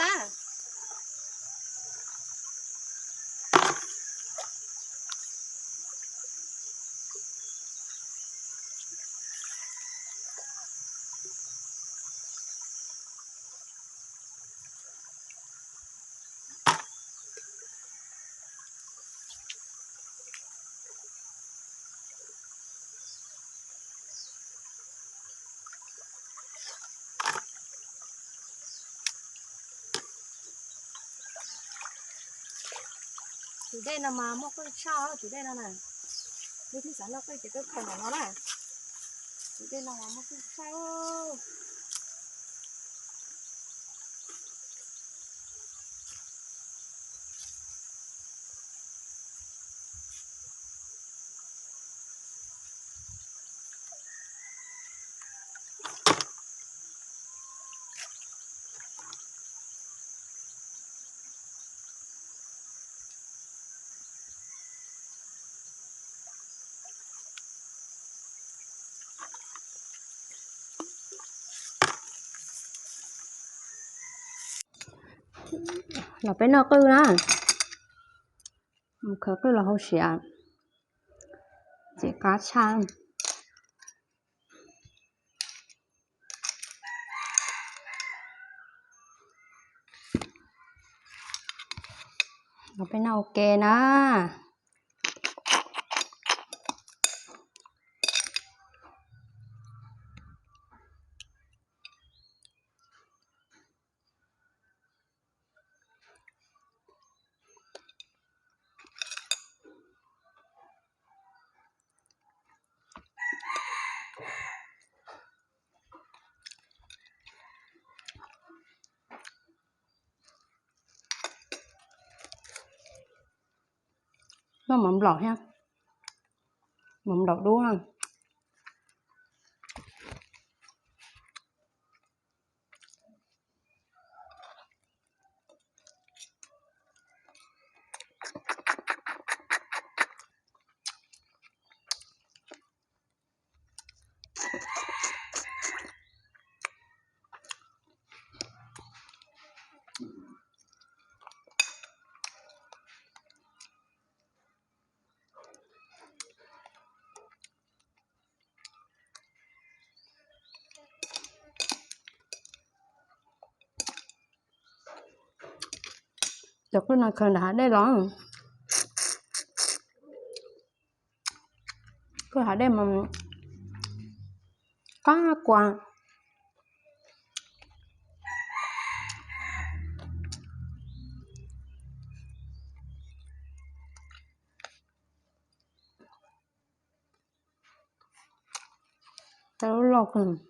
tag. Tus dej no mas muaj qwj tshaj, tus dej no na. Wb thiaj xav noj qwj ces tuaj khaws ntawm no na. Tus dej no mas muaj qwj tshaj. Los peb noj qwj na. Mus khaws qwj los hauv siav, ces qab tshaj. Los peb noj ua ke na. Noj mov nplaum thiab, mov nplaum dub na. Cov qwj no khaws nram hav dej los, qwj hav dej mas qab kua. Tau loj kawg.